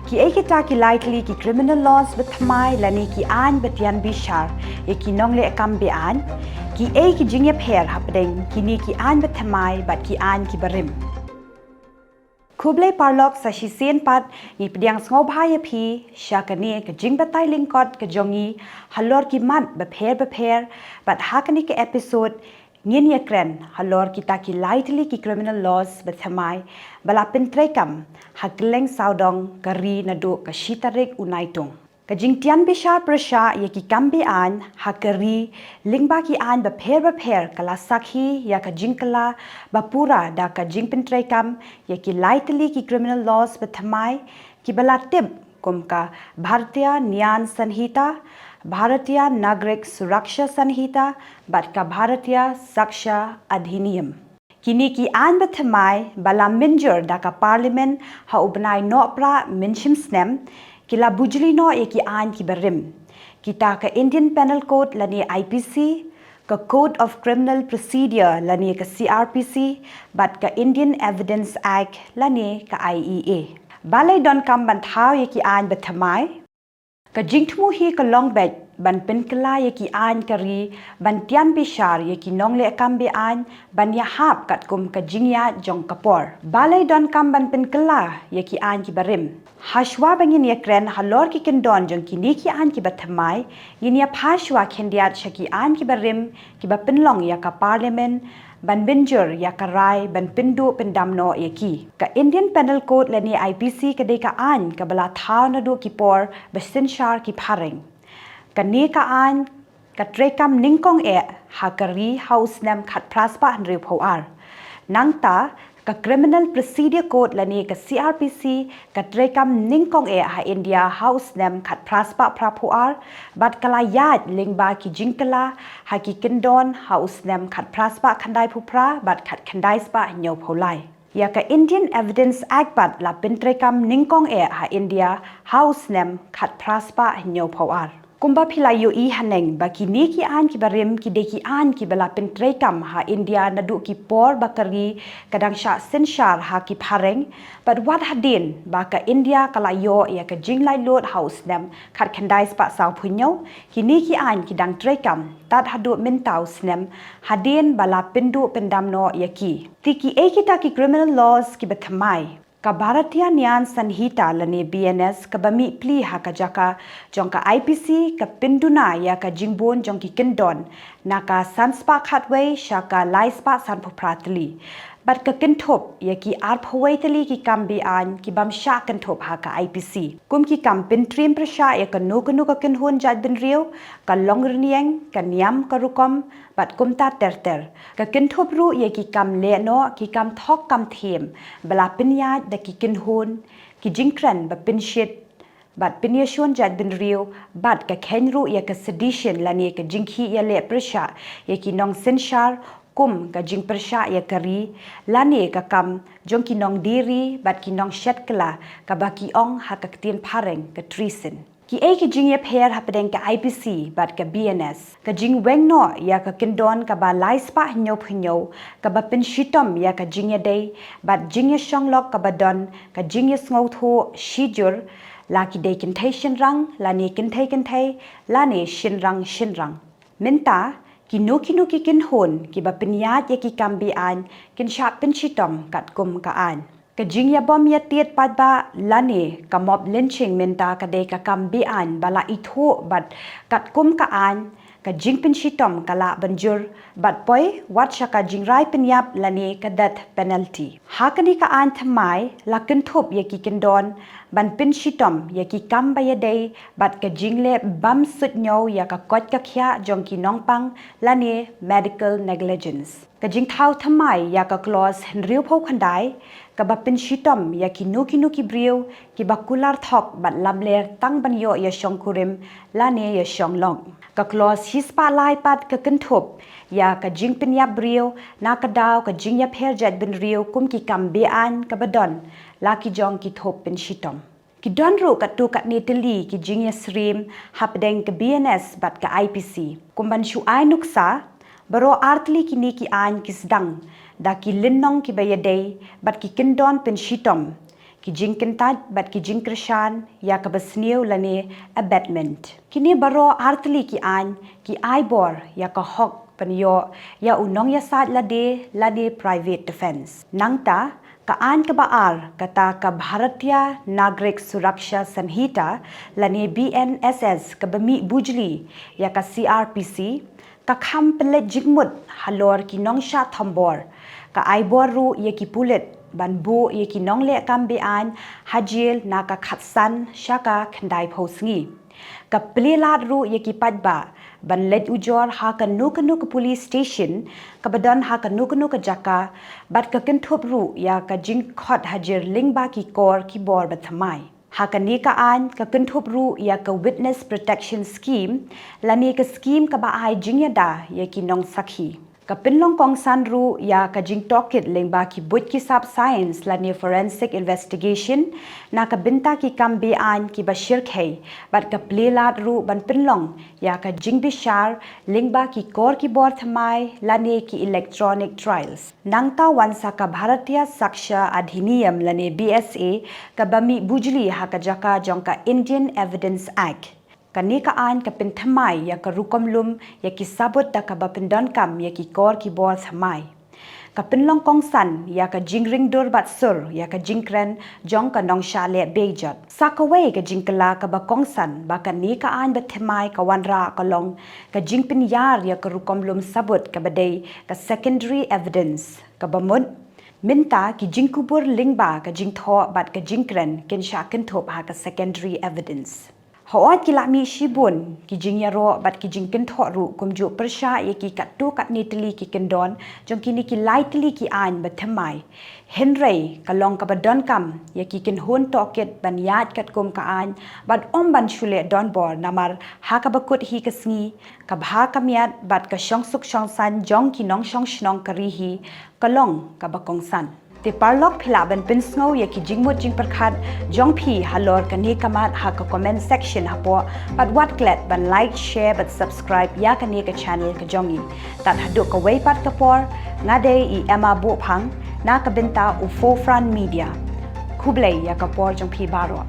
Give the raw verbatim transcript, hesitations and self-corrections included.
Kiei kita ki lai tylli ki criminal laws bathymmai lane ki aiñ batian bishar ïa ki nongleh kam be-aiñ? Kiei ki jingïapher hapdeng kine ki aiñ bathymmai bad ki aiñ ki barim? Khublei paralok, sa shisien pat ngi pdiang sngewbha ïa phi sha kane ka jingbatai lyngkot ka jong ngi halor ki mat bapher bapher, bad ha kane ka episode ngin ïakren halor kita ki lai tylli ki criminal laws bathymmai ba la pyntreikam ha kylleng sawdong ka ri naduh ka shi tarik u Naitung. Ka jingtian bishar pyrshah ïa ki kam be-aiñ ha ka ri lyngba ki aiñ bapher bapher ka la sakhi ïa ka jingkylla ba pura da ka jingpyntreikam ïa ki lai tylli ki criminal laws bathymmai kiba la tip kum ka Bharatiya Nyay Sanhita, Bharatiya Nagarik Suraksha Sanhita bad ka Bharatiya Sakshya Adhiniyam. Kine ki aiñ bathymmai ba la mynjur da ka Parliament ha u bnai Nohprah mynshim snem ki la bujli noh ïa ki aiñ ki barim, kita ka Indian Penal Code lane I P C, ka Code of Criminal Procedure lane ka C R P C, bad ka Indian Evidence Act lane ka I E A. Balei donkam ban thaw ïa ki aiñ bathymmai? Ka jingthmu hi ka long beit ban pynkylla ïa ki aiñ ka ri ban tian bishar ïa ki nongleh kam be-aiñ ban ïahap katkum ka jingïaid jong ka por. Balei donkam ban pynkylla ïa ki aiñ ki barim? Hashwa ba ngin ïakren halor ki kyndon jong kine ki aiñ ki bathymmai, ngin ïa phai shwa khyndiat sha ki aiñ ki barim kiba pynlong ïa ka Parliament ban mynjur ïa ka rai ban pynduh pyndam noh ïa ki. Ka Indian Penal Code lane I P C ka dei ka aiñ kaba la thaw naduh ki por ba synshar ki phareng. Kane ka aiñ ka treikam nyngkong eh ha ka ri ha u snem khatphra spah hynriewphew ar. Nangta ka Criminal Procedure Code lane ka C R P C ka treikam nyngkong eh ha India ha u snem khatphra spah phraphew ar, bad ka la ïaid lyngba ki jingkylla ha ki kyndon ha u snem khatphra spah khyndaiphew phra bad khatkhyndai spah hynñiewphew lai. Ïa ka Indian Evidence Act pat la pyntreikam nyngkong eh ha India ha u snem khatphra spah hynñiewphew ar. Kumba phi la ïohi haneng ba kine ki aiñ ki barim ki dei ki aiñ kiba la pyntreikam ha India naduh ki por ba ka ri ka dang shah synshar ha ki phareng, bad wat hadien ba ka India ka la ïoh ïa ka jinglaitluid ha u snem khatkhyndai spah sawphew hynñiew, kine ki aiñ ki dang treikam tad haduh mynta u snem hadien ba la pynduh pyndam noh ïa ki. Te kiei kita ki criminal laws kiba thymmai? Ka Bharatiya Nyay Sanhita lane B N S kaba mih pli ha ka jaka jong ka I P C ka pynduna ïa ka jingbun jong ki kyndon na ka san spah khatwei sha ka lai spah sanphew phra tylli, bad ka kynthup ïa ki arphew wei tylli ki kam be-aiñ ki bym shah kynthup ha ka I P C, kum ki kam pyntriem pyrshah ïa kano kano ka kynhun jaitbynriew, ka longrynïeng, ka niam ka rukom, bad kumta ter ter. Ka kynthup ruh ïa ki kam lehnoh, ki kam thok kam thiem ba la pynïaid da ki kynhun, ki jingkren ba pynshit bad pynïashun jaitbynriew, bad ka kheiñ ruh ïa ka sedition lane ka jingkhih ïaleh pyrshah ïa ki nongsynshar, kum ka jingpyrshah ïa ka ri lane ka kam jong ki nongdie ri bad ki nongshet kylla, kaba ki ong ha ka ktien phareng ka treason. Kiei ki jingïapher hapdeng ka I P C bad ka B N S? Ka jingweng noh ïa ka kyndon kaba lai spah hynñiewphew hynñiew kaba pynshitom ïa ka jingïadei bad jingïashong lok kaba don ka jingïasngewthuh shijur, la ki dei kynthei shynrang lane kynthei kynthei lane shynrang shynrang. Mynta kino kino ki kynhun kiba pynïaid ïa ki kam be-aiñ kin shah pynshitom katkum ka aiñ. Ka jingïabom ïatied paidbah lane ka mob lynching mynta ka dei ka kam be-aiñ ba la ithuh bad katkum ka aiñ ka jingpynshitom ka lah ban jur bad poi wat sha ka jingrai pynïap lane ka death penalty. Ha kane ka aiñ thymmai la kynthup ïa ki kyndon ban pynshitom ïa ki kam ba ïadei bad ka jingleh bym suidñiew ïa ka koit ka khiah jong ki nongpang lane medical negligence. Ka jingthaw thymmai ïa ka clause hynriewphew khyndai kaba pynshitom ïa kino kino ki briew kiba kular thok bad lamler tang ban ïoh ïashong kurim lane ïashong lok. Ka clause shispah lai pat ka kynthup ïa ka jingpynïap briew na ka daw ka jingïapher jaitbynriew kum ki kam be-aiñ kaba don la ki jong ki thup pynshitom. Ki don ruh katto katne tylli ki jingïasyriem hapdeng ka B N S bad ka I P C. Kum ban shu ai nuksa, baroh ar tylli kine ki aiñ ki sdang da ki lynnong kiba ïadei bad ki kyndon pynshitom, ki jingkyntait bad ki jingkyrshan ïa ka basniew lane abetment. Kine baroh artylli ki aiñ ki ai bor ïa ka hok pynïoh ïa u nongïasaid lade lane private defence. Nangta ka aiñ kaba ar, kata ka Bharatiya Nagarik Suraksha Sanhita lane B N S S, kaba mih bujli ïa ka C R P C, ka kham pynleit jingmut halor ki nongshah thombor. Ka ai bor ruh ïa ki pulit ban buh ïa ki nonglehkam be-aiñ ha jel na ka khatsan sha ka khyndaiphew sngi. Ka plie lad ruh ïa ki paidbah ban leit ujor ha kano kano ka police station kaba don ha kano kano ka jaka, bad ka kynthup ruh ïa ka jingkhot hajir lyngba ki kor ki bor bathymmai. Ha kane ka aiñ ka kynthup ruh ïa ka Witness Protection Scheme lane ka skhim kaba ai jingïada ïa ki nongsakhi. Ka pynlong kongsan ruh ïa ka jingtohkit lyngba ki buit ki sap science lane forensic investigation na ka bynta ki kam be-aiñ kiba shyrkhei, bad ka plie lad ruh ban pynlong ïa ka jingbishar lyngba ki kor ki bor thymmai lane ki electronic trials. Nangta wan sa ka Bharatiya Sakshya Adhiniyam lane B S A, kaba mih bujli ha ka jaka jong ka Indian Evidence Act. Kane ka aiñ ka pynthymmai ïa ka rukom lum ïa ki sabut da kaba pyndonkam ïa ki kor ki bor thymmai. Ka pynlong kongsan ïa ka jingringdur bad sur ïa ka jingkren jong ka nongshah leh bejot. Sa kawei ka jingkylla kaba kongsan ba kane ka aiñ bathymmai ka wanrah ka long ka jingpynïar ïa ka rukom lum sabut kaba dei ka secondary evidence, kaba mut mynta ki jingkubur lyngba ka jingthoh bad ka jingkren kin shah kynthup ha ka secondary evidence. Hooid, ki la mih shibun ki jingïaroh bad ki jingkynthoh ruh kumjuh pyrshah ïa ki katto katne tylli ki kyndon jong kine ki lai tylli ki aiñ bathymmai. Hynrei ka long kaba donkam ïa ki kynhun tohkit ban ïaid katkum ka aiñ bad ym ban shu leh donbor, namar ha kaba kut hi ka sngi, ka bha ka miat bad ka shongsuk shongsaiñ jong ki nongshong shnong ka ri hi ka long kaba kongsan. Te paralok, phi lah ban pynsngew ïa ki jingmut jingpyrkhat jong phi halor kane ka mat ha ka comment section hapoh, bad wat klet ban like, share bad subscribe ïa kane ka channel ka jong ngi. Tad haduh kawei pat ka por, nga dei i Emma Bohphang na ka bynta u Forefront Media. Khublei ïa ka por jong phi baroh.